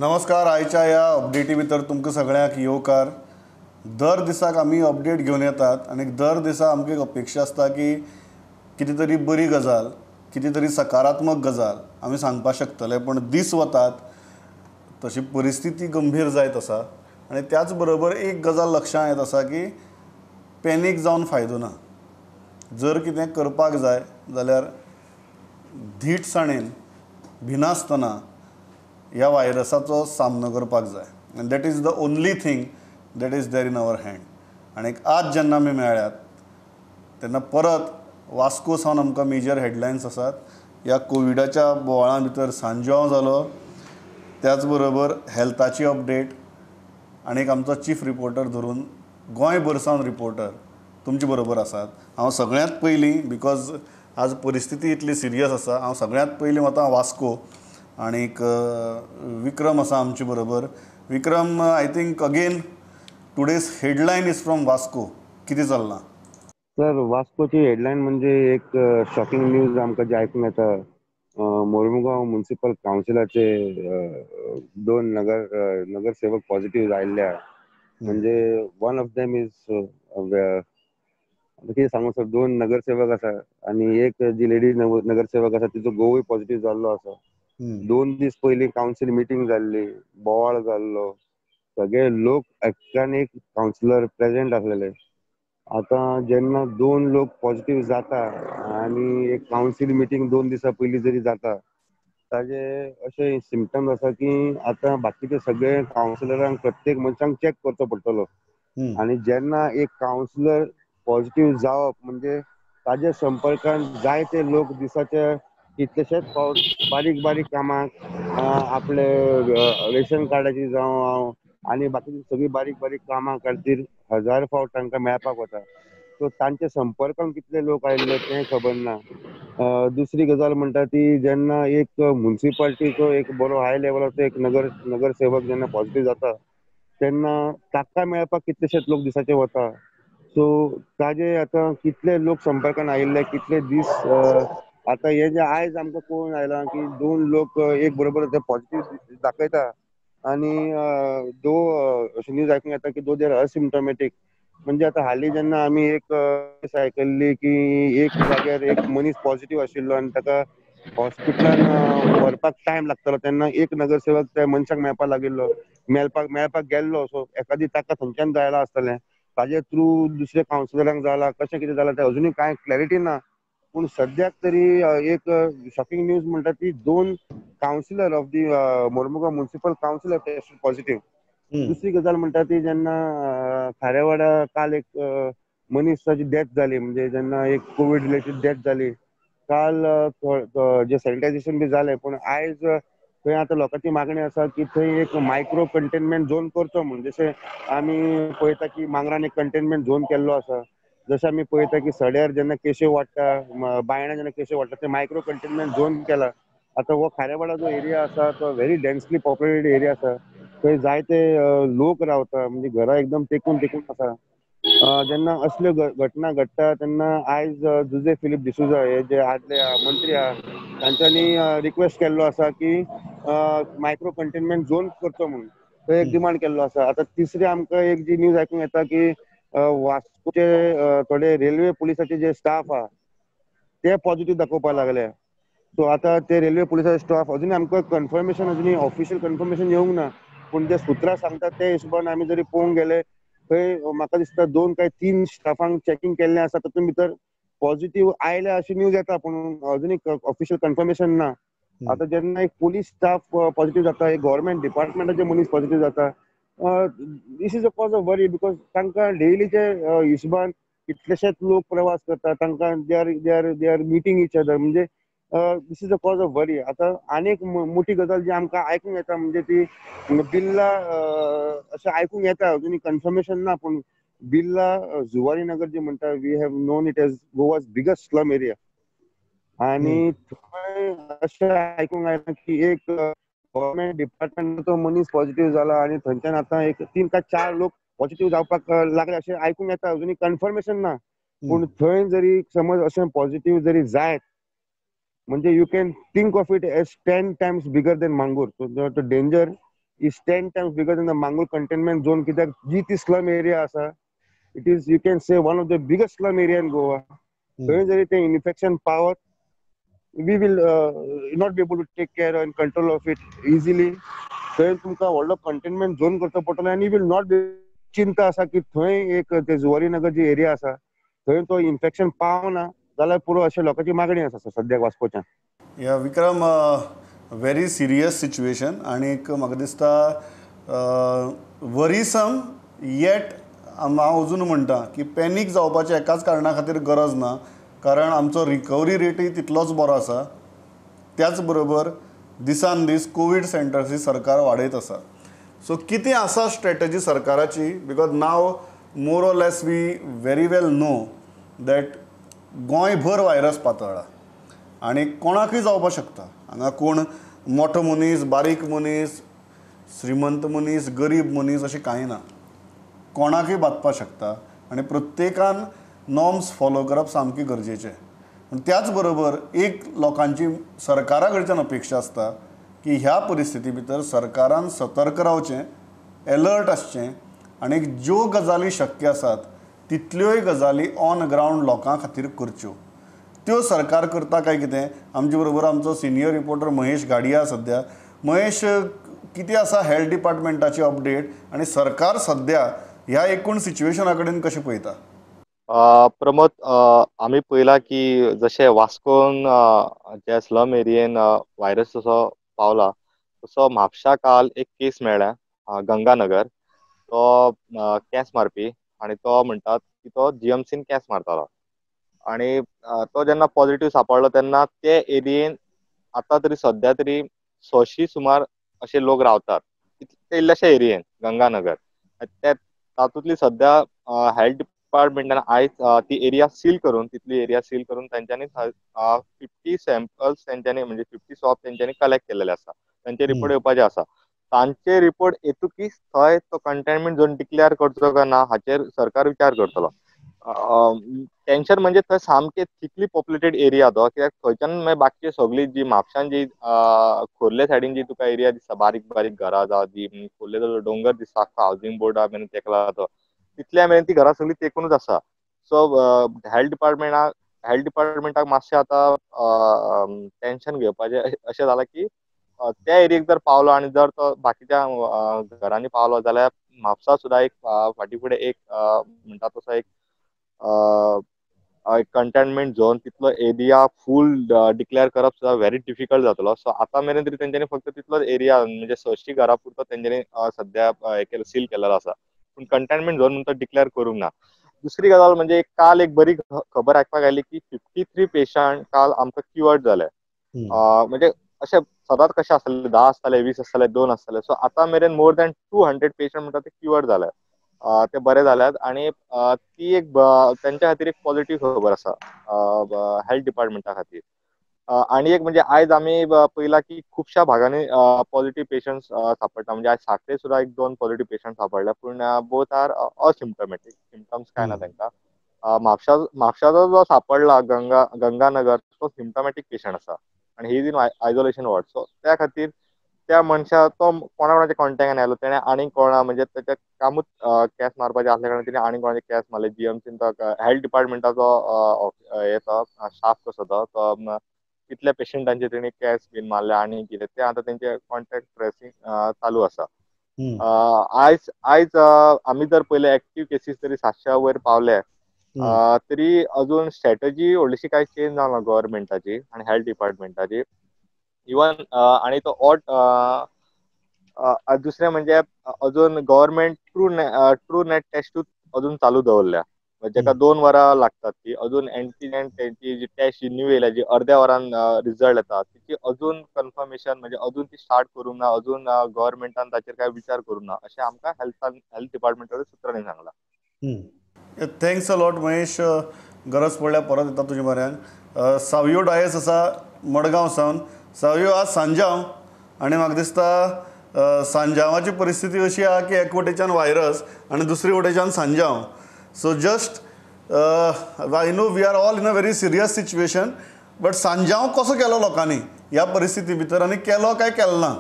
नमस्कार. आयच्या ह्या अपडेटी भितर तुमकां सगळ्यांक येवकार. दर दिसाक आमी अपडेट घेवन येतात आनी दर दिसा आमकां एक अपेक्षा आसता की कितें तरी बरी गजाल, कितें तरी सकारात्मक गजाल आमी सांगपाक शकतले. पूण दीस वतात तशी परिस्थिती गंभीर जायत आसा आनी त्याच बरोबर एक गजाल लक्षांत येत आसा की पॅनीक जावन फायदो ना. जर कितें करपाक जाय जाल्यार धीटसाणेन भिनासतना ह्या व्हायरसाचो सामनो करपाक जाय. And that is the only thing that is there in our hand. आनी आज जेन्ना आमी मेळ्ळ्यात तेन्ना परत वास्को सावन आमकां मेजर हेडलायन्स आसात. ह्या कोविडाच्या बोवाळा भितर सांज्यांव जालो, त्याच बरोबर हेल्थाची अपडेट आनी एक आमचो चीफ रिपोर्टर धरून गोंयभर सावन रिपोर्टर तुमचे बरोबर आसात. हांव सगळ्यांत पयलीं, because आज परिस्थिती इतली सिरियस आसा, हांव सगळ्यांत पयलीं वता वास्को आनीक विक्रम आसा आमचे बरोबर. Vikram, I think again today's headline is from Vasco. कितें चल्लां सर? वास्कोची हेडलायन म्हणजे एक शॉकिंग न्यूज आमकां जी आयकूंक येता. मोरमुगांव म्युनिसिपल कावन्सिलाचे दोन नगरसेवक पॉझिटिव्ह आयिल्ले. म्हणजे वन ऑफ देम is, कितें सांगू सर, दोन नगरसेवक आसा आनी एक जी लेडीज नगरसेवक आसा तिचो घोवूय पॉझिटिव्ह जाल्लो आसा. 2 दीस पयलीं कावन्सील मिटींग जाल्ली, बोवाळ जाल्लो, सगळे लोक एक्कान एक कावन्सिलर प्रेजेंट आसलेले. आतां जेन्ना 2 लोक पॉझिटिव्ह जाता आनी एक कावन्सील मिटींग 2 दिसां पयलीं जरी जाता, ताजे अशे सिमटम्स आसा की आतां बाकीचे सगळे कावन्सिलरांक प्रत्येक मनशांक चॅक करचो पडटलो. आनी जेन्ना एक कावन्सिलर पॉझिटिव्ह जावप म्हणजे ताजे संपर्कान जायते लोक दिसाचे कितलेशेच फावट बारीक बारीक कामाक, आपले रेशन कार्डाची जावं आनी बाकीची सगळीं बारीक बारीक कामां खातीर 1000 फावट तांकां मेळपाक वता. सो तांच्या संपर्कान कितले लोक आयिल्ले तें खबर ना. दुसरी गजाल म्हणटा ती, जेन्ना एक म्युनिसिपालिटीचो एक बरो हाय लेवलाचो एक नगरसेवक जेन्ना पॉझिटिव्ह जाता तेन्ना ताका मेळपाक कितलेशेच लोक दिसाचे वता. सो ताजे आतां कितले लोक संपर्कान आयिल्ले, कितले दीस. आतां हे जे आयज आमकां कळून आयलां की 2 लोक एक बरोबर पॉझिटिव्ह दाखयता आनी दो अशी न्यूज आयकूंक येता की दो they are असिम्टोमॅटीक. म्हणजे आतां हालीं जेन्ना आमी एक आयकल्ली की एक जाग्यार एक मनीस पॉझिटिव्ह आशिल्लो आनी ताका हॉस्पिटलान व्हरपाक टायम लागतालो, तेन्ना एक नगरसेवक त्या मनशाक मेळपाक लागिल्लो, मेळपाक गेल्लो. सो एकादी ताका थंयच्यान जायला आसतलें, ताजे थ्रू दुसऱ्या कावन्सिलरांक जाला, कशें कितें जालां तें अजुनूय कांय क्लॅरिटी ना. पूण सद्याक तरी एक शॉकिंग न्यूज म्हणटा ती 2 councillor of the Mormugao municipal councillor tested positive. दुसरी गजाल म्हणटा ती, जेन्ना खारेवाडा काल एक मनीसाची डेथ जाली, म्हणजे जेन्ना एक कोवीड रिलेटेड डेथ जाली काल, जे सॅनिटायझेशन बी जालें, पूण आयज थंय आतां लोकांची मागणी आसा की थंय एक मायक्रो कंटेनमेंट झोन करचो म्हूण. जशें आमी पळयता की मांगरान एक कंटेनमेंट झोन केल्लो आसा, जशें आमी पळयता की सड्यार जेन्ना केश्यो वाडटा, बायणां जेन्ना केश्यो वाडटा, ते मायक्रो कंटेनमेंट झोन केला. आतां हो खारेवाडा जो एरिया आसा तो व्हेरी डेन्सली पॉप्युलेटेड एरिया आसा, थंय जायते लोक रावता, म्हणजे घरां एकदम तेकून तेकून आसा. जेन्ना असल्यो घटना घडटा तेन्ना आयज जुजे फिलीप डिसोजा हे जे आदले मंत्री आहा तांच्यांनी रिक्वेस्ट केल्लो आसा की मायक्रो कंटेनमेंट झोन करचो म्हणून, थंय एक डिमांड केल्लो आसा. आतां तिसरी आमकां एक जी न्यूज आयकूंक येता की वास्कोचे थोडे रेल्वे पुलिसाचे जे स्टाफ आहा ते पॉझिटिव्ह दाखोवपाक लागले. सो आतां ते रेल्वे पुलिसाचे स्टाफ अजून आमकां कन्फर्मेशन, अजून ऑफिशियल कन्फर्मेशन येवंक ना, पूण जे सुत्रां सांगतात ते हिशोबान आमी जरी पळोवंक गेले थंय म्हाका दिसता 2 काय 3 स्टाफांक चॅकिंग केल्लें आसा, तातूंत भितर पॉझिटिव्ह आयल्या अशी न्यूज येता, पूण अजूनय ऑफिशियल कन्फर्मेशन ना. आतां जेन्ना एक पुलीस स्टाफ पॉझिटिव्ह जाता, एक गव्हर्मेंट डिपार्टमेंटाचे मनीस पॉझिटिव्ह जाता, this is a cause of worry, because तांकां डेलीचे हिशोबान कितलेशेच लोक प्रवास करता, तांकां they are meeting each other, म्हणजे this is a cause of worry. आतां आनीक मोठी गजाल जी आमकां आयकूंक येता म्हणजे ती बिर्ला, अशें आयकूंक येता, अजून कन्फर्मेशन ना, पूण बिर्ला जुवारी नगर जे म्हणटा, we have known it as Goa's biggest slum area. आनी थंय अशें आयकूंक आयलां की एक गव्हर्मेंट डिपार्टमेंटाचो मनीस पॉझिटिव्ह जाला आनी थंयच्यान आतां एक 3 काय 4 लोक पॉझिटिव्ह जावपाक लागले अशें आयकूंक येता, अजून कन्फर्मेशन ना. पूण थंय जरी समज अशें पॉझिटिव्ह जरी जायत म्हणजे you can think of it as 10 times bigger than Mangor. So the danger is 10 times bigger than the Mangor containment zone. कित्याक जी ती स्लम एरिया आसा, it is you can say one of the biggest slum area in Goa. थंय जरी तें infection पावत, we will not be able to take care and control of it easily. थंय तुमकां व्हडलो कंटेनमेंट झोन करचो पडटलो आनी will not be चिंता आसा की थंय एक ते जुवारी नगर जी एरिया आसा थंय तो इन्फेक्शन पावना जाल्यार पुरो अशें लोकांची मागणी आसा सद्याक वास्कोच्यान. या विक्रम, व्हेरी सिरियस सिच्युएशन आनीक म्हाका दिसता वरीसम येट हांव अजून म्हणटा की पॅनीक जावपाचें एकाच कारणा खातीर गरज ना, कारण आमचो रिकवरी रेटूय तितलोच बरो आसा. त्याच बरोबर दिसान दीस कोवीड सेंटर्सूय सरकार वाडयत आसा. सो कितें आसा स्ट्रेटजी सरकाराची? Because now more or less we very well know that गोंयभर व्हायरस पातळ्ळा आनी कोणाकूय जावपाक शकता. हांगा कोण मोठो मनीस, बारीक मनीस, श्रीमंत मनीस, गरीब मनीस अशें कांय ना, कोणाकूय बादपाक शकता आनी प्रत्येकान नॉर्म्स फॉलो करप सामकें गरजेचें. पूण त्याच बरोबर एक लोकांची सरकारा कडच्यान अपेक्षा आसता की ह्या परिस्थिती भितर सरकारान सतर्क रावचें, एलर्ट आसचें आनी ज्यो गजाली शक्य आसात तितल्योय गजाली ऑन ग्रावंड लोकां खातीर करच्यो. त्यो सरकार करता काय कितें? आमचे बरोबर आमचो सिनियर रिपोर्टर महेश घाडिया सद्या. महेश, कितें आसा हेल्थ डिपार्टमेंटाची अपडेट आनी सरकार सद्या ह्या एकूण सिच्युएशना कडेन कशें पळयता? प्रमोद, आमी पळयला की जशें वास्कोन जे स्लम एरियेन व्हायरस जसो पावला तसो म्हापशा काल एक केस मेळ्ळ्या गंगानगर, तो केंस मारपी आनी तो म्हणटात की तो जीएमसीन केंस मारतालो आनी तो जेन्ना पॉझिटिव्ह सापडलो तेन्ना ते एरियेन आतां तरी सद्या तरी 600 सुमार अशे लोक रावतात ते इल्ल्याशा एरियेन गंगानगर. ते तातूंतली सद्या हेल्थ डिपार्टमेंटान आयज ती एरिया सील करून, तितली एरिया सील करून तेंच्यांनी 50 सॅम्पल्स तेंच्यांनी म्हणजे 50 स्वॉब तेंच्यांनी कलेक्ट केलेले आसा. तेंचे रिपोर्ट येवपाचे आसा. तांचे रिपोर्ट येतकीच थंय तो कंटेनमेंट झोन डिक्लेअर करचो काय ना हाचेर सरकार विचार करतलो. टेन्शन म्हणजे थंय सामके थिकली पॉप्युलेटेड एरिया तो, कित्याक थंयच्यान मागीर बाकीचे सगळी जी म्हापशान जी खोर्ले सायडीन जी तुका एरिया दिसता, बारीक बारीक घरां जावं जी खोर्ले डोंगर दिसता आख्खो हावजींग बोर्डा मेरेन तेकला तो, तितल्या मेरेन ती घरां सगळीं तेकूनच आसा. सो हेल्थ डिपार्टमेंटाक मातशें आतां टेन्शन घेवपाचें अशें जालां की त्या एरियेक जर पावलो आनी जर तो बाकीच्या घरांनी पावलो जाल्यार म्हापसा सुद्दां एक फाटीं फुडें एक म्हणटा तसो एक कंटेनमेंट झोन तितलो एरिया फूल डिक्लेअर करप सुद्दां व्हेरी डिफिकल्ट जातलो. सो आतां मेरेन तरी तेंच्यांनी फक्त तितलोच एरिया म्हणजे 600 घरां पुरतो तेंच्यांनी सद्या सील केलेलो आसा, पूण कंटेनमेंट झोन म्हणून तो डिक्लेअर करूंक ना. दुसरी गजाल म्हणजे काल एक बरी खबर आयकपाक आयली की 53 पेशंट काल आमकां क्युअर्ड जाले. म्हणजे अशें सदांच कशें आसताले 10 आसताले, 20 आसताले, 2 आसताले. सो आतां मेरेन मोर दॅन 200 पेशंट म्हणटा ते क्युअर्ड जाले, ते बरे जाल्यात आनी ती एक तेंच्या खातीर एक पॉझिटिव्ह खबर आसा हेल्थ डिपार्टमेंटा खातीर. आनी एक म्हणजे आयज आमी पळयला की खुबश्या भागांनी पॉझिटिव्ह पेशंट्स सापडटा. म्हणजे आयज साखळे सुद्दां 1-2 पॉझिटिव्ह पेशंट सापडले, पूण बोथ are असिम्टमॅटीक, सिम्टम्स काय ना तांकां. म्हापशाचो जो सापडला गंगानगर तो सिम्टमॅटीक पेशंट आसा आनी he is in isolation ward. So त्या खातीर त्या मनशा तो कोणा कोणाच्या कॉन्टॅक्टान आयलो, तेणें आनी कोणा म्हणजे तेच्या कामूच केस मारपाचें आसल्या कारणान तेणें आनी कोणाचे केस मारले. जीएमसीन तो हेल्थ डिपार्टमेंटाचो येतो स्टाफ कसो तो कितल्या पेशंटांचे तेणी केस बीन मारले आनी कितें ते आतां तेंचे कॉन्टॅक्ट ट्रेसींग चालू आसा. आयज आमी जर पयले एक्टीव केसीस तरी 700 वयर पावले तरी अजून स्ट्रॅटजी व्हडलीशी कांय चेंज जावना गव्हर्मेंटाची आनी हेल्थ डिपार्टमेंटाची. इवन आनी तो ऑट दुसरें म्हणजे अजून गव्हर्मेंट ट्रू नेट टेस्टूच अजून चालू दवरल्या, जेका 2 वरां लागतात ती अजून एंटीजन तेंची जी टेस्ट जी न्यू येयल्या जी अर्द्या वरान रिजल्ट येता तिची अजून कन्फर्मेशन म्हणजे अजून ती स्टार्ट करूंक ना, अजून गव्हर्मेंटान ताचेर कांय विचार करूंक ना अशें आमकां हेल्थ डिपार्टमेंटाच्या सुत्रांनी सांगलां. Thanks a lot Mahesh, गरज पडल्यार परत येता तुजे म्हऱ्यान. सावयो डायस आसा मडगांव सावन. सावयो, आज सांजांव आनी म्हाका दिसता सांजांवाची परिस्थिती अशी आहा की एक वटेच्यान व्हायरस आनी दुसरे वटेच्यान Sanjao. So just I know we are all in a very serious situation, but Sanjao कसो केलो लोकांनी ह्या परिस्थिती भितर आनी केलो काय केलो ना?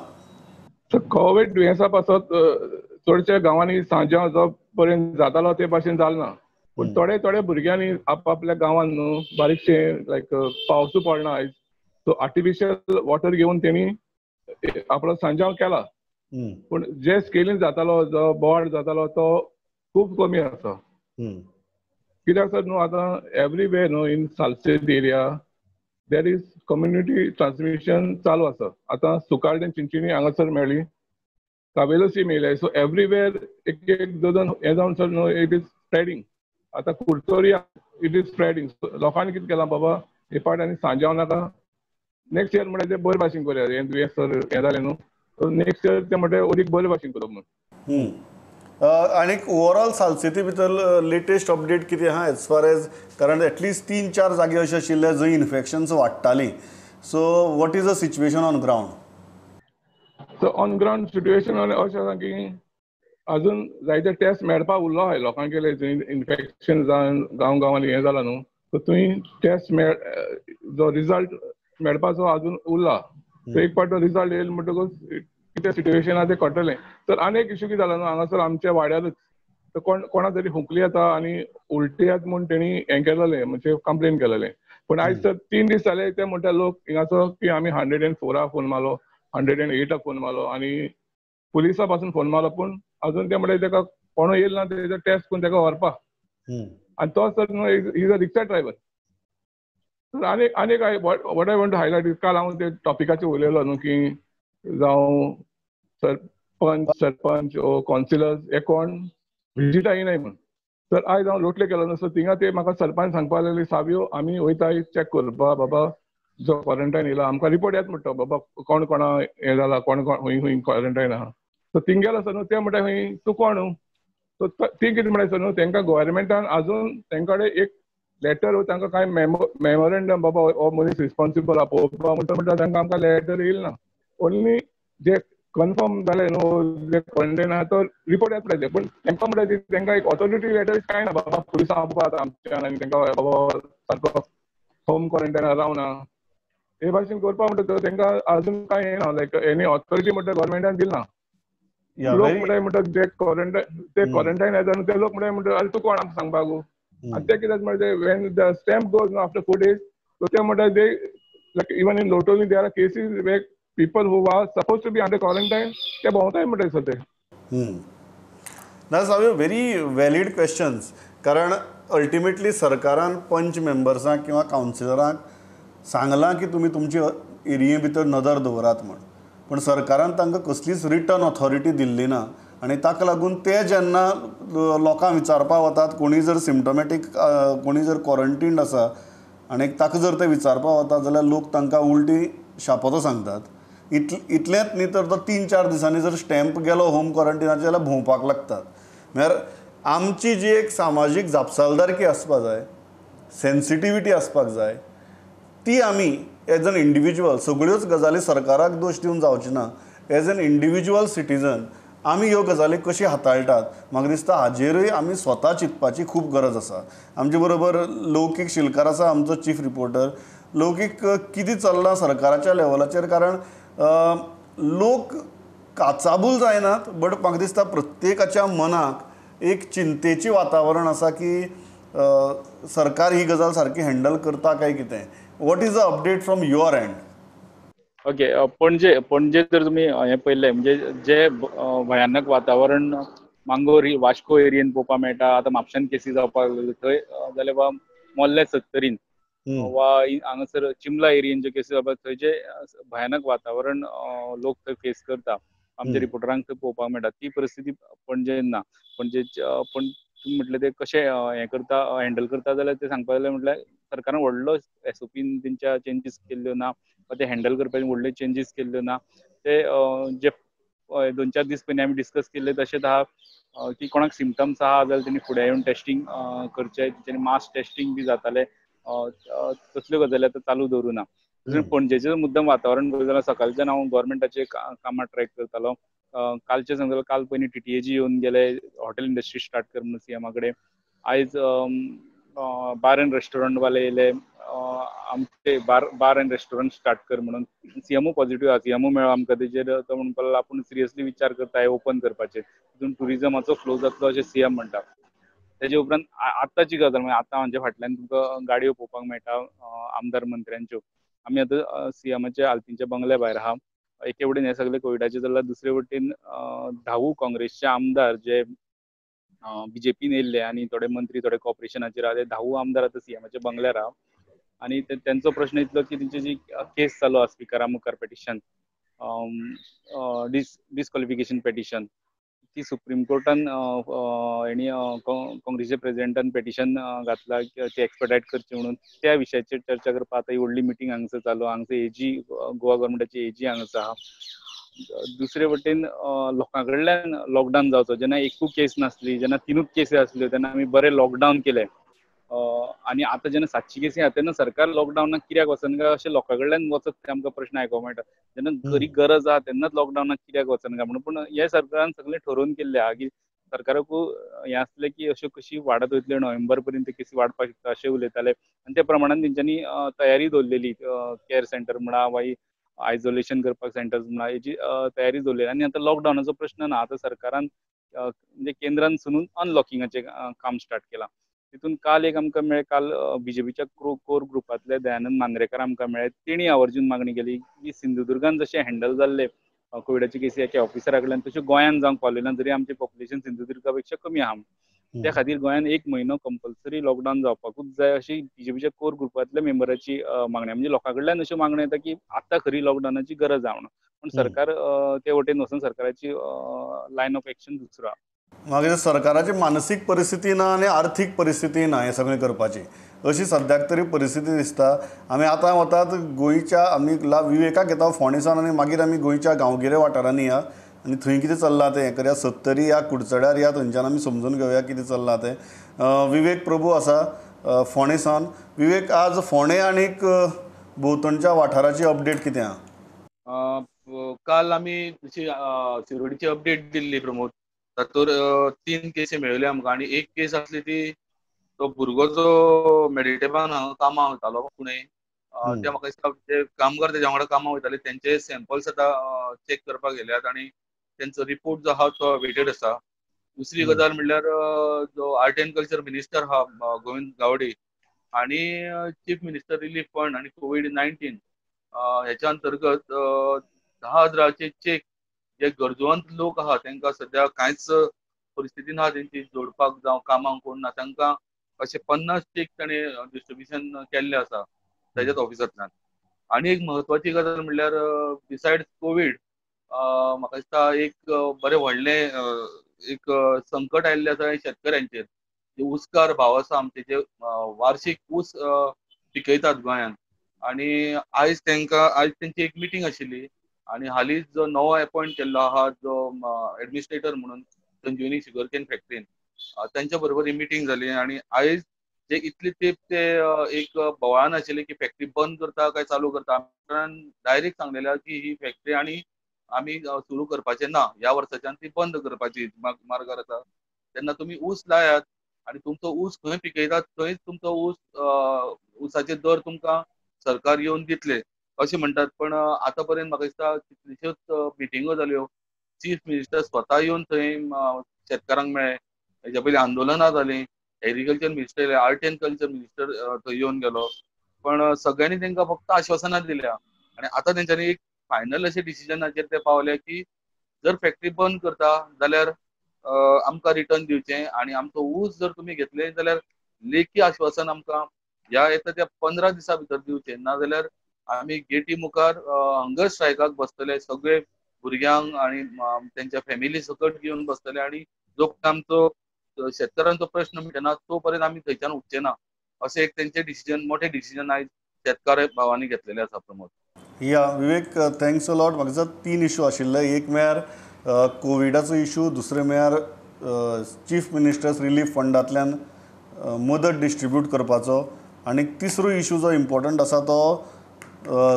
सो कोवीड दुयेंसा पासत चडशा गांवांनी सांज्यांव जो पर्यंत जातालो ते भाशेन जालें ना, पूण थोडे थोडे भुरग्यांनी आपआपल्या गांवांत न्हू बारीकशे लायक पावसूय पडना आयज, सो आर्टिफिशियल वॉटर घेवन तेणी आपलो सांज्यांव केला. पूण जे स्केलीन जातालो, जो बोवाळ जातालो तो खूब कमी आसा. कित्याक सर न्हू आतां एवरीवेर न्हू in Salcete area there is community transmission चालू आसा. आतां सुकार्डेन चिंचिणी हांगासर मेळ्ळी, कावेलोसी मेळ्ळे, सो एवरीवेर एक एक दोन हें जावन सर न्हू it is spreading. आतां कुडतरी it is spreading. लोकांनी कितें केलां बाबा हे पाट आनी सांज्यांव नाका, नेक्स्ट इयर म्हणल्यार ते बरे भाशेन करया, हें दुयेंस सर हें जालें न्हू, सो नेक्स्ट इयर ते म्हणटा अदीक बरे भाशेन करप म्हूण. आनी ओवरऑल सालसेती भितर लेटेस्ट अपडेट कितें आहा एज फार एज, कारण एटलिस्ट 3-4 जागे अशे आशिल्ले जंय infections वाडटालीं, so what is the situation on ground? So on ground situation अशें आसा की अजून जायते टेस्ट मेळपाक उरलो आहाय लोकांक गेले जंय इन्फेक्शन जावन गांव गांवांनी हें जालां न्हू, सो थंय टेस्ट जो रिजल्ट मेळपाचो अजून उरला. सो एक पाट तो रिजल्ट येयल म्हणटकूच कितें सिट्युएशन आहा तें कळटलें. तर आनी एक इशू कितें जाला न्हू हांगासर आमच्या वाड्यारूच कोणा तरी खोंकली येता आनी उलटी येता म्हूण तेणी हें केलेलें, म्हणजे कंप्लेन केलेलें. पूण आयज तर 3 दीस जाले ते म्हणटा लोक हिंगाचो की आमी 104 फोन मारलो, 108 फोन मारलो आनी पुलिसा पासून फोन मारलो, पूण अजून ते म्हणटा तेका कोणू येयल ना तेजो टेस्ट करून तेका व्हरपाक. आनी तो सर न्हू is a rickshaw driver. तर आनी आनी एक what I want to highlight is काल हांव ते टॉपिकाचेर उलयलो न्हू की जावं सरपंच ओ कावन्सिलर्स हे कोण विजिटा येयनाय म्हूण. तर आयज हांव लोटले गेलो न्हू, सो थिंगा ते म्हाका सरपंच सांगपाक लागले सावयो आमी वयता चॅक करपा बाबा जो क्वॉरंटायन येयला आमकां रिपोर्ट येता म्हणटा बाबा कोण कोणा हें जाला, कोण कोण खंय खंय क्वॉरंटायन आहा. सो थिंग गेलो सर न्हू ते म्हणटा खंय तूं कोण न्हू, सो ती कितें म्हणटा सर न्हू तेंकां गव्हर्मेंटान आजून तेंकां कडेन एक लेटर तांकां कांय मेमोरेंडम बाबा हो मनीस रिस्पॉन्सिबल आहा पळोवपा म्हणटा म्हणटा तांकां आमकां लेटर येयल ना. ओन्ली जे कन्फर्म जाले न्हू जे क्वॉरंटायन आहा तो रिपोर्ट येता पळय, पूण तांकां म्हणटा तांकां एक ऑथॉरिटी लेटर कांय ना बाबा पुलिसां आपोवपा आतां आमच्यान आनी तांकां बाबा सारको होम क्वॉरंटायन रावना हे भाशेन करपा म्हणटा तांकां अजून कांय येना, लायक एनी ऑथॉरिटी म्हणटा गव्हर्मेंटान दिल ना. लोक म्हणटा म्हणटा जे क्वॉरंटायन ते क्वॉरंटायन येता न्हू ते लोक म्हणटा म्हणटा आरे तूं कोण आमकां सांगपाक, आनी ते कितें म्हणटा when the stamp goes न्हू आफ्टर 4 days so ते म्हणटा they like even in Loutolim there are cases where people who are suppose to be under quarantine ते भोंवताय म्हणटा सर ते. ना सावयो, व्हेरी व्हॅलीड क्वेश्चन्स, कारण अल्टिमेटली सरकारान पंच मेंबर्सांक किंवा कावन्सिलरांक सांगलां की तुमी तुमचे एरिये भितर नदर दवरात म्हूण, पूण सरकारान तांकां कसलीच रिटर्न ऑथॉरिटी दिल्ली ना आनी ताका लागून ते जेन्ना लोकांक विचारपाक वतात कोणी जर सिमटोमॅटीक कोणी जर क्वॉरंटीन आसा आनी ताका जर ते विचारपाक वतात जाल्यार लोक तांकां उलटी शापोतो सांगतात. इतलेंच न्ही तर तो 3-4 दिसांनी जर स्टॅम्प गेलो होम क्वॉरंटिनाचेर जाल्यार भोंवपाक लागतात. म्हळ्यार आमची जी एक सामाजीक जापसालदारकी आसपाक जाय, सेन्सिटिविटी आसपाक जाय, ती आमी एज एन इंडिविज्युअल सगळ्योच गजाली सरकाराक दोश दिवन जावची ना, एज एन इंडिविज्युअल सिटीजन आमी ह्यो गजाली कशी हाताळटात म्हाका दिसता हाजेरूय आमी स्वता चिंतपाची खूब गरज आसा. आमचे बरोबर लौकीक शिलकार आसा, आमचो चीफ रिपोर्टर. लौकीक, कितें चल्लां सरकाराच्या लेवलाचेर, कारण लोक काचाबूल जायनात बट म्हाका दिसता प्रत्येकाच्या मनाक एक चिंतेचें वातावरण आसा की सरकार ही गजाल सारकी हँडल करता काय कितें. What is the update from your end? Okay, Panaji Panaji जर तुमी हें पळयलें म्हणजे जे भयानक वातावरण मांगोर वास्को एरियेन पळोवपाक मेळटा, आतां म्हापश्यान केसी जावपाक लागल्यो थंय जाल्यार वा मोल्ले सत्तरीन वा हांगासर चिमला एरियेन ज्यो केसी जावपाक थंय जे भयानक वातावरण लोक थंय फेस करता आमच्या रिपोर्टरांक थंय पळोवपाक मेळटा, ती परिस्थिती पणजेन ना. पणजे पण तुमी म्हटलें ते कशें हें करता हँडल करता जाल्यार ते सांगपा जाल्यार म्हटल्यार सरकारान व्हडलो एसओपीन तेंच्या चेंजीस केल्ल्यो ना वा ते हँडल करपाचे व्हडले चेंजीस केल्ल्यो ना. ते जे 2-4 दीस पयलीं आमी डिस्कस केल्ले तशेंच आहा की कोणाक सिमटम्स आहा जाल्यार तेणी फुडें येवन टेस्टींग करचें, तेंच्यांनी मास टेस्टींग बी जातालें, तसल्यो गजाली आतां चालू दवरूं ना. पणजेचें मुद्दम वातावरण पळयत जाल्यार सकाळच्यान हांव गव्हर्मेंटाचे कामां ट्रॅक करतालो. कालचें सांगता काल पयलीं टीटीएजी येवन गेले हॉटेल इंडस्ट्री स्टार्ट कर म्हणून सीएमा कडेन. आयज बार अँड रेस्टॉरंटवाले येयले, आमचे बार अँड रेस्टॉरंट स्टार्ट कर म्हणून. सीएमओ पॉझिटिव्ह आसा, सीएमओ मेळ्ळो आमकां, तेजेर तो म्हणपाक लागलो आपूण सिरियसली विचार करता हे ओपन करपाचेर, तितून ट्युरिजमाचो फ्लो जातलो अशें सीएम म्हणटा. तेजे उपरांत आतांची गजाल म्हणजे आतां आमच्या फाटल्यान तुमकां गाडयो पळोवपाक मेळटा आमदार मंत्र्यांच्यो. आमी आतां सीएमाच्या आल्तीनच्या बंगल्या भायर आहा. एके वटेन हे सगळे कोविडाचे चल्ला, दुसरे वटेन 10 काँग्रेसचे आमदार जे बीजेपीन येयल्ले आनी थोडे मंत्री थोडे कॉर्पोरेशनाचेर आहा, ते 10 आमदार आतां सीएमाच्या बंगल्यार आहा. आनी तेंचो प्रश्न इतलो की तेंची जी केस चालू आसा स्पिकरा मुखार, पेटिशन, डिस्क्वॉलिफिकेशन पेटिशन, ती सुप्रीम कोर्टान हेणी काँग्रेसच्या प्रेजिडेंटान पेटिशन घातला ती एक्सपेडायट करची म्हणून. त्या विशयाचेर चर्चा करपाक आतां ही व्हडली मिटींग हांगसर चालू. हांगसर एजी, गोवा गव्हर्मेंटाची एजी हांगासर आहा. दुसरे वटेन लोकां कडल्यान लॉकडावन जावचो, जेन्ना एकूच केस नासली, जेन्ना 3 केसी आसल्यो तेन्ना आमी बरें लॉकडावन केलें. आनी आतां जेन्ना 700 केसी आहा तेन्ना सरकार लॉकडावनाक कित्याक वचना काय अशें लोकां कडल्यान वचत ते आमकां प्रश्न आयकूंक मेळटा. जेन्ना खरी गरज आहा तेन्नाच लॉकडावनाक कित्याक वचना काय म्हणून. पूण हे सरकारान सगळें ठरोवन केल्लें आहा की सरकाराकूय हें आसलें की अश्यो कशी वाडत वयतल्यो, नोव्हेंबर पर्यंत केसी वाडपाक शकता अशें उलयताले आनी त्या प्रमाणान तेंच्यांनी तयारी दवरलेली, कॅर सेंटर म्हणा वा आयसोलेशन करपाक सेंटर्स म्हणा, हेजी तयारी दवरलेली. आनी आतां लॉकडावनाचो प्रश्न ना, आतां सरकारान म्हणजे केंद्रान सुनून अनलॉकिंगाचें काम स्टार्ट केलां. तितून काल एक आमकां मेळ्ळें, काल बीजेपीच्या कोर ग्रुपांतले दयानंद मांद्रेकर आमकां मेळ्ळे, तेणी आवर्जून मागणी केली की सिंधुदुर्गान जशें हँडल जाल्ले कोविडाची केसी एका ऑफिसरा कडल्यान तश्यो गोंयान जावंक पावले ना, जरी आमचें पॉप्युलेशन सिंधुदुर्गा पेक्षा कमी आहा. त्या खातीर गोंयान 1 म्हयनो कंपल्सरी लॉकडावन जावपाकूच जाय अशी बीजेपीच्या कोर ग्रुपांतल्या मेंबराची मागणी. म्हणजे लोकां कडल्यान अश्यो मागण्यो येता की आतां खरी लॉकडावनाची गरज आहा म्हणून, पूण सरकार ते वटेन वचून सरकाराची लायन ऑफ एक्शन दुसरो आहा. मागीर सरकाराची मानसीक परिस्थिती ना आनी आर्थीक परिस्थिती ना हें सगळें करपाची, अशी सद्याक तरी परिस्थिती दिसता. आमी आतां वतात गोंयच्या, आमी विवेकाक घेता फोंडें सावन आनी मागीर आमी गोंयच्या गांवगिऱ्या वाठारांनी या आनी थंय कितें चल्लां तें हें करया. सत्तरी या कुडचड्यार या, थंयच्यान आमी समजून घेवया कितें चल्लां तें. विवेक प्रभू आसा फोंडें सावन. विवेक, आज फोंडें आनीक भोंवतणच्या वाठाराची अपडेट कितें आहा? काल आमी शिरोडीची अपडेट दिल्ली प्रमोद, तातूंत 3 केसी मेळ्ळ्यो आमकां आनी एक केस आसली ती तो भुरगो जो मेडिटेपान हांगा कामाक वयतालो पुणे, ते म्हाका दिसता जे कामगार तेज्या वांगडा कामाक वयताले तेंचे सॅम्पल्स आतां चॅक करपाक गेल्यात आनी तेंचो रिपोर्ट जो आहा तो अवेटेड आसा. दुसरी गजाल म्हणल्यार जो आर्ट एंड कल्चर मिनिस्टर आहा गोविंद गावडे आनी चीफ मिनिस्टर रिलीफ फंड आनी कोवीड-19 हेच्या अंतर्गत 10,000 चेक जे गरजवंत लोक आहा तांकां सद्या कांयच परिस्थिती ना तेंची जोडपाक जावं कामाक कोण ना, तांकां अशे 50 चेक ताणें डिस्ट्रिब्युशन केल्लें आसा ताज्याच ऑफिसांतल्यान. आनी एक म्हत्वाची गजाल म्हणल्यार बिसायड्स कोवीड म्हाका दिसता एक बरें व्हडलें एक संकट आयिल्लें आसा शेतकऱ्यांचेर. जे ऊसकार भाव आसा आमचे, जे वार्षीक ऊस पिकयतात गोंयांत, आनी आयज तांकां आयज तेंची एक मिटींग आशिल्ली आनी हालींच जो नवो अपॉयंट केल्लो आहा जो एडमिनिस्ट्रेटर म्हणून संजीवनी शुगर can फॅक्टरीन, तेंच्या बरोबर ही मिटींग जाली आनी आयज जे इतले तेंप ते एक बोवाळान आशिल्ले की फॅक्टरी बंद करता काय चालू करता, कारण डायरेक्ट सांगलेले आहा की ही फॅक्टरी आनी आमी सुरू करपाचे ना, ह्या वर्साच्यान ती बंद करपाची मार्गार आसा. तेन्ना तुमी ऊस लायात आनी तुमचो ऊस खंय पिकयतात थंयच तुमचो ऊस ऊसाचे दर तुमकां सरकार येवन दितले अशें म्हणटात. पण आतां पर्यंत म्हाका दिसता कितल्योश्योच मिटिंगो जाल्यो, चीफ मिनिस्टर स्वता येवन थंय शेतकारांक मेळ्ळे, हेच्या पयलीं आंदोलनां जालीं, agriculture minister, art and culture minister थंय येवन गेलो, पण सगळ्यांनी तांकां फक्त आश्वासनां दिल्या आनी आतां तेंच्यांनी एक फायनल अशें डिसिजनाचेर ते पावले की जर फॅक्टरी बंद करता जाल्यार आमकां रिटर्न दिवचें आनी आमचो ऊस जर तुमी घेतले जाल्यार लेखी आश्वासन आमकां ह्या येता त्या 15 दिसां भितर दिवचें, ना जाल्यार आमी गेटी मुखार हंगर स्ट्रायकाक बसतले, सगळे भुरग्यांक आनी तेंच्या फॅमिली सकट घेवन बसतले आनी जो आमचो शेतकारांचो प्रश्न मिटना तो पर्यंत आमी थंयच्यान उठचे ना, अशें एक तेंचें डिसिजन, मोठें डिसिजन आयज शेतकार भावांनी घेतलेलें आसा. प्रमोद. या विवेक, thanks a lot. म्हाका दिसता 3 इशू आशिल्ले, एक म्हळ्यार कोविडाचो इशू, दुसरें म्हळ्यार चीफ मिनिस्टर्स रिलीफ फंडांतल्यान मदत डिस्ट्रिब्यूट करपाचो, आनी तिसरो इशू जो इम्पॉर्टंट आसा तो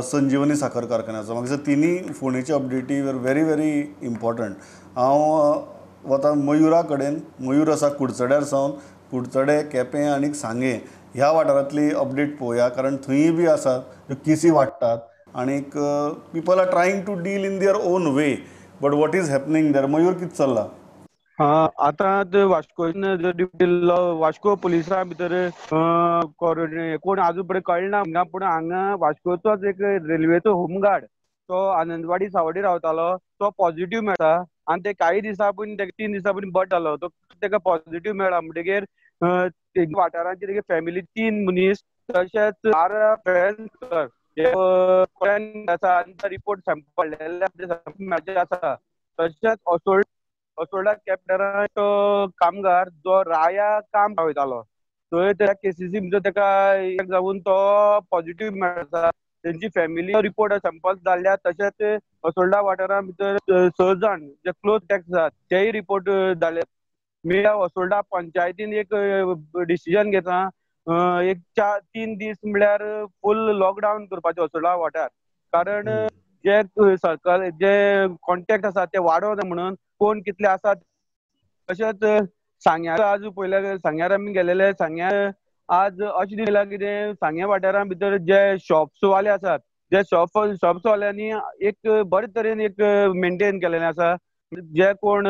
संजीवनी साखर कारखान्याचो. म्हाका दिसता तिनूय फोंडेची अपडेटी वर व्हेरी व्हेरी इम्पॉर्टंट. हांव वता मयुरा कडेन. मयूर आसा कुडचड्यार सावन. कुडचडे, केपें आनी सांगें ह्या वाठारांतली अपडेट पळोवया, कारण थंय बी आसात त्यो केसी वाडटात आनीक people are trying to deal in their own way, but what is happening there? Mayur, कितें चल्लां? आतां वास्कोन जो दिल्लो वास्को पुलिसां भितर कोण आजून पर्यंत कळना हांगा, पूण हांगा वास्कोचोच एक रेल्वेचो होमगार्ड तो आनंदवाडी सावडी रावतालो, तो पॉझिटिव्ह मेळटा आनी ते काही दिसां पयलीं 3 दिसां पयलीं बट जालो, तो ताका पॉझिटिव्ह मेळ्ळा. म्हणटगीर वाठारांची तेगे फॅमिली 3 मनीस तशेंच 12 फ्रेंड्स आसा आनी रिपोर्ट सॅम्पल आसा. तशेंच असोल्डा कॅप्टनाचो तो कामगार जो राया काम वयतालो थंय त्या केसीसी भितर ताका एक जावन तो पॉझिटिव्ह मेळटा. तेंची फॅमिली रिपोर्ट सॅम्पल जाल्ल्या. तशेंच असोल्डा वाठारा भितर 6 जाण जे क्लोज टॅक्स आसात तेय रिपोर्ट जाले. मी असोल्डा पंचायतीन एक डिसिजन घेतला, एक 4-3 दीस म्हळ्यार फूल लॉकडावन करपाचें असोल्डा वाठार, कारण जे सर्कल जे कॉन्टेक्ट आसा ते वाडोवना म्हणून कोण कितले आसात. तशेंच सांग्यार आज पयल्या सांग्यार आमी गेलेले, सांग्यार आज अशें दिसलां कितें सांग्या वाठारां भितर जे शॉप्स वाले आसात जे शॉप्स वाल्यांनी एक बरे तरेन एक मेंटेन केलेलें आसा. जे कोण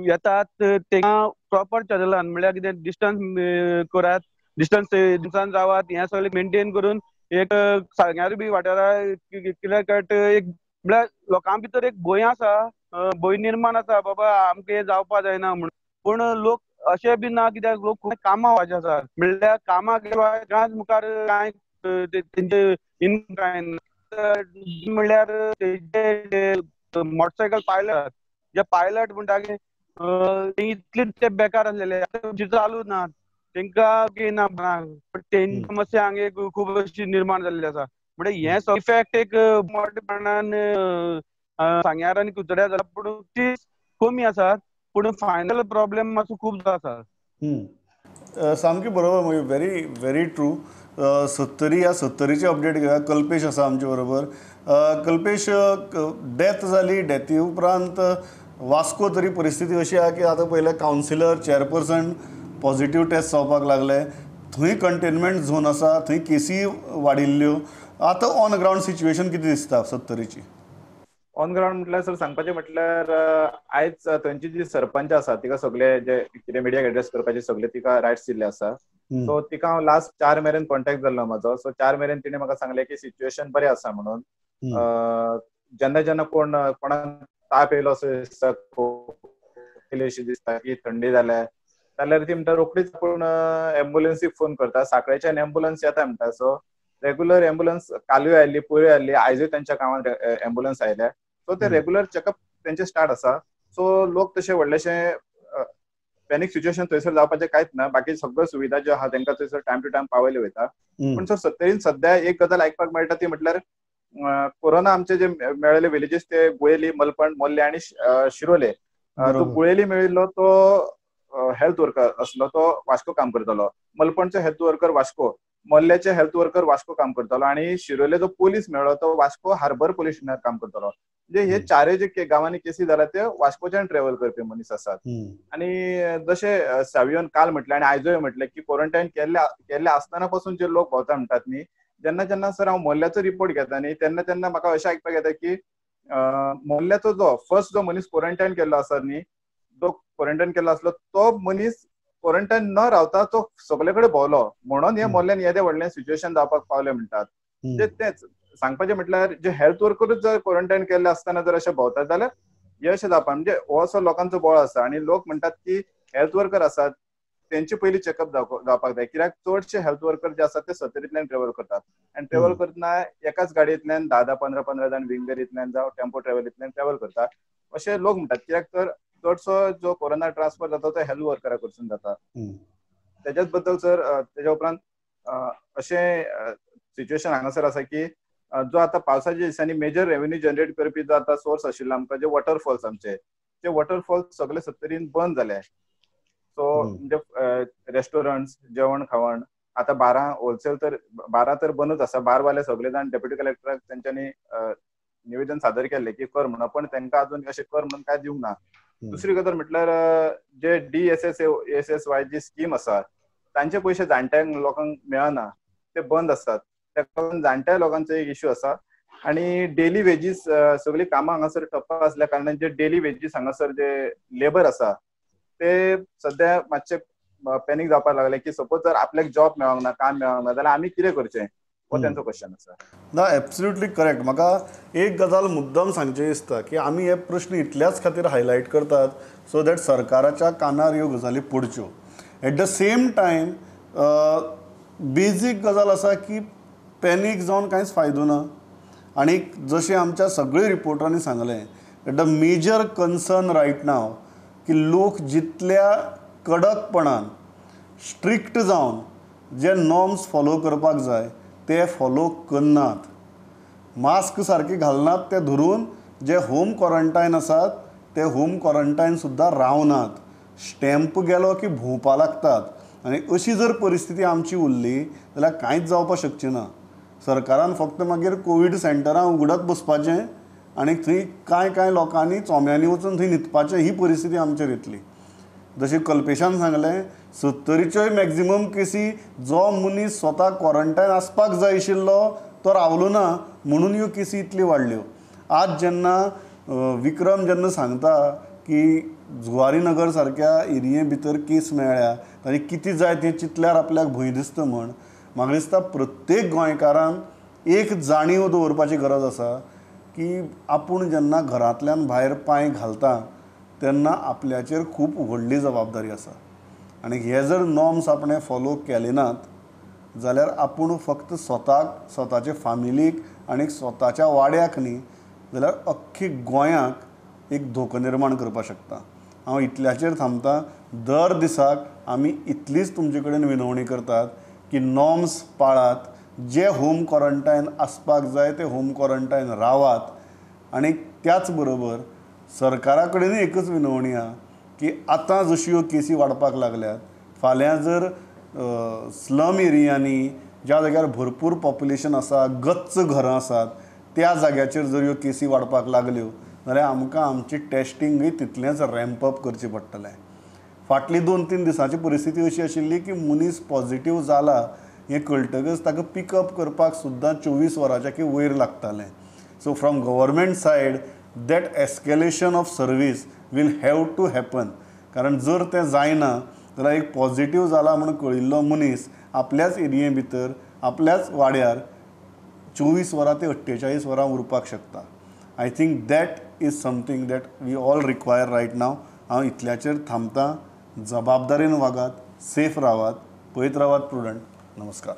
येतात तेंकां प्रॉपर चॅनलान म्हळ्यार कितें डिस्टन्स करात, डिस्टन्स रावात, हें सगळें मेंटेन करून एक सांग्यार बी वाठारा क्लियर कट एक म्हळ्यार लोकां भितर एक भंय आसा, भंय निर्माण आसा बाबा आमकां हें जावपा जायना म्हणून. पूण लोक अशें बी ना कित्याक लोक खूब कामां वचपाचे आसात, म्हणल्यार कामाक गेल्यार मुखार कांय तेंचे इनकम कांय ना, म्हणल्यार तेंचे मोटरसायकल पायलट जे पायलट म्हणटा की इतले ते बेकार आसलेले चालू ना, तेंकां कितें ना, तेंची समस्या हांगा एक खूब अशी निर्माण जाल्ली आसा. म्हणजे हें इफेक्ट एक मोठ्या प्रमाणान सांग्यार आनी कुडचड्यार जाला, पूण ती कमी आसा, पूण फायनल प्रॉब्लेम मातसो खूब आसा. सामकी बरोबर Mayur, very very true. Sattari ह्या सत्तरीची अपडेट घेवया. कल्पेश आसा आमचे बरोबर. कल्पेश, डेथ जाली, डेथी उपरांत वास्को तरी परिस्थिती अशी आहा की आतां पयले कावन्सिलर, चेअरपर्सन पॉझिटिव्ह टेस्ट जावपाक लागले, थंय कंटेनमेंट झोन आसा, थंय केसी वाडिल्ल्यो. आतां ऑन ग्रावंड सिच्युएशन कितें दिसता सत्तरीची? ऑन ग्रावंड म्हटल्यार सर सांगपाचें म्हटल्यार आयज थंयची जी सरपंच आसा तिका सगळे जे कितें मिडियाक एड्रेस करपाचे सगळे तिका रायट्स दिल्ले आसा. सो तिका हांव लास्ट 4 मेरेन कॉन्टेक्ट जाल्लो म्हाजो. सो 4 मेरेन तिणें म्हाका सांगलें की सिच्युएशन बरें आसा म्हणून. जेन्ना जेन्ना कोण कोणाक ताप येयलो असो दिसता, अशी दिसता की थंडी जाल्या जाल्यार ती म्हणटा रोखडीच आपूण एम्बुलन्सीक फोन करता. साखळेच्यान एम्बुलन्स येता म्हणटा. सो रेगुलर एम्बुलन्स कालूय आयली, पयरूय आयली, आयजूय तेंच्या गांवांत एम्बुलन्स आयल्या. सो ते रेगुलर चॅकअप तेंचे स्टार्ट आसा. सो लोक तशे व्हडलेशे पॅनीक सिच्युएशन थंयसर जावपाचें कांयच ना. बाकी सगळ्यो सुविधा ज्यो आहा तेंकां थंयसर टायम टू टायम पावयल्यो वयता. पूण सर सत्तरीन सद्या एक गजाल आयकपाक मेळटा ती म्हटल्यार कोरोना आमचे जे मेळ्ळेले विलेजीस ते गुळेली, मलपण, मोल्ले आनी शिरोले. तो गुळेली मेळिल्लो तो हेल्थ वर्कर आसलो, तो वास्को काम करतालो. मलपणचो हेल्थ वर्कर वास्को, मोल्ल्याचे हेल्थ वर्कर वास्को काम करतालो आनी शिरोले जो पोलीस मेळ्ळो तो वास्को हार्बर पोलीस स्टेशनार काम करतालो. म्हणजे हे चारय जे गांवांनी केसी जाला ते वास्कोच्यान ट्रॅव्हल करपी मनीस आसात. आनी जशें सावियोन काल म्हटलें आनी आयजूय म्हटलें की क्वॉरंटायन केल्ले आसतना पासून जे लोक भोंवता म्हणटात न्ही, जेन्ना जेन्ना सर हांव मोल्ल्याचो रिपोर्ट घेता न्ही तेन्ना तेन्ना म्हाका अशें आयकपाक येता की मोल्ल्याचो जो फर्स्ट जो मनीस क्वॉरंटायन केल्लो आसा न्ही, जो क्वॉरंटायन केल्लो आसलो तो मनीस क्वॉरंटायन न रावता तो सगळे कडेन भोंवलो म्हणून हे मोल्ल्यान येदें व्हडलें सिच्युएशन जावपाक पावलें म्हणटात. तेच सांगपाचें म्हटल्यार जे हेल्थ वर्करूच जर क्वॉरंटायन केल्ले आसतना जर अशें भोंवतात जाल्यार हे अशें जावपा, म्हणजे हो असो लोकांचो बोळ आसा. आनी लोक म्हणटात की हेल्थ वर्कर आसात तेंचे पयलीं चॅकअप जावपाक जाय, कित्याक चडशे हेल्थ वर्कर जे आसात ते सत्तरींतल्यान ट्रॅव्हल करतात आनी ट्रॅव्हल करतना एकाच गाडयेंतल्यान 10-10, 15-15 जाण विंगरींतल्यान जावं टेम्पो ट्रॅव्हलींतल्यान ट्रॅव्हल करतात अशें लोक म्हणटात. कित्याक तर चडसो जो कोरोना ट्रान्सफर जाता तो हेल्थ वर्करा कडसून जाता. तेच्याच बद्दल सर तेच्या उपरांत अशें सिच्युएशन हांगासर आसा की जो आतां पावसाच्या दिसांनी मेजर रेवेन्यू जनरेट करपी जो आतां सोर्स आशिल्लो आमकां, जे वॉटरफॉल्स आमचे, ते वॉटरफॉल्स सगळे सत्तरीन बंद जाले. सो म्हणजे रेस्टॉरंट्स, जेवण खावण आतां बारां होलसेल तर बारां तर बंदच आसा. बारवाले सगळे जाण डेप्युटी कलेक्टराक तेंच्यांनी निवेदन सादर केल्लें की कर म्हणून, पण तांकां अजून अशें कर म्हणून काय दिवंक ना. दुसरी गजाल म्हटल्यार जे DSSSY जी स्कीम आसा तांचे पयशे जाणट्यांक लोकांक मेळना, ते बंद आसात. ताका लागून जाणट्या लोकांचो एक इश्यू आसा. आणि डेली वेजीस सगळी कामां हांगासर ठप्प आसल्या कारणान जे डेली वेजीस हांगासर जे लेबर आसा ते सद्या मातशे पॅनीक जावपाक लागले की सपोज जर आपल्याक जॉब मेळोंक ना, काम मेळोंक ना जाल्यार आमी कितें करचें, हो तेंचो क्वेश्चन आसा. ना, एब्सोल्युटली करेक्ट. म्हाका एक गजाल मुद्दम सांगचें दिसता की आमी हे प्रश्न इतल्याच खातीर हायलायट करतात सो that सरकाराच्या कानार ह्यो गजाली पडच्यो. At the same time basic गजाल आसा की पॅनीक जावन कांयच फायदो ना. आनी जशें आमच्या सगळे रिपोर्टरांनी सांगलें, the major concern right now की लोक जितल्या कडकपणान स्ट्रिक्ट जावन जे नॉर्म्स फॉलो करपाक जाय ते फॉलो करनात, मास्क सारके घालनात, ते धरून जे होम क्वॉरंटायन आसात ते होम क्वॉरंटायन सुद्दां रावनात, स्टॅम्प गेलो की भोंवपा लागतात. आनी अशी जर परिस्थिती आमची उरली जाल्यार कांयच जावपाक शकचें ना. सरकारान फक्त मागीर कोवीड सेंटरां उगडत बसपाचें आनी थंय कांय कांय लोकांनी चोम्यांनी वचून थंय न्हिदपाचें, ही परिस्थिती आमचेर येतली. जशें कल्पेशान सांगलें, 70च्योय मॅक्झिमम केसी जो मनीस स्वता क्वॉरंटायन आसपाक जाय आशिल्लो तो रावलो ना म्हणून ह्यो केसी इतल्यो वाडल्यो. आज जेन्ना विक्रम जेन्ना सांगता की जुवारी नगर सारक्या एरिये भितर केस मेळ्ळ्या आनी कितें जाय तें चिंतल्यार आपल्याक भंय दिसता म्हण, म्हाका दिसता प्रत्येक गोंयकारान एक जाणीव दवरपाची गरज आसा की आपूण जेन्ना घरांतल्यान भायर पांय घालता तेन्ना आपल्याचेर खूब व्हडली जबाबदारी आसा. आनी हे जर नॉर्म्स आपणें फॉलो केले नात जाल्यार आपूण फक्त स्वताक, स्वताचे फामिलीक आनी स्वताच्या वाड्याक न्ही जाल्यार अख्खी गोंयाक एक धोको निर्माण करपाक शकता. हांव इतल्याचेर थांबता. दर दिसाक आमी इतलीच तुमचे कडेन विनवणी करतात की नॉर्म्स पाळात, जे होम क्वॉरंटायन आसपाक जाय ते होम क्वॉरंटायन रावात. आनी त्याच बरोबर सरकारा कडेनूय एकच विनवणी आहा की आतां जश्यो ह्यो केसी वाडपाक लागल्यात, फाल्यां जर स्लम एरियांनी ज्या जाग्यार भरपूर पॉप्युलेशन आसा, गच्च घरां आसात, त्या जाग्याचेर जर ह्यो केसी वाडपाक लागल्यो जाल्यार आमकां आमची टेस्टिंगूय तितलेंच रॅम्प अप करचें पडटलें. फाटली 2-3 दिसांची परिस्थिती अशी आशिल्ली की मनीस पॉझिटीव जाला हें कळटकच ताका पिकअप करपाक सुद्दां 24 वरांच्या की वयर लागतालें. So from government side that escalation of service will have to happen. कारण जर तें जायना जाल्यार एक पॉझिटीव जाला म्हूण कळिल्लो मनीस आपल्याच एरिये भितर आपल्याच वाड्यार 24 वरां ते 48 वरां उरपाक शकता. I think that is something that we all require right now. हांव इतल्याचेर थांबता. जबाबदारीन वागात, सेफ रावात, पळयत रावात प्रुडंट. नमस्कार.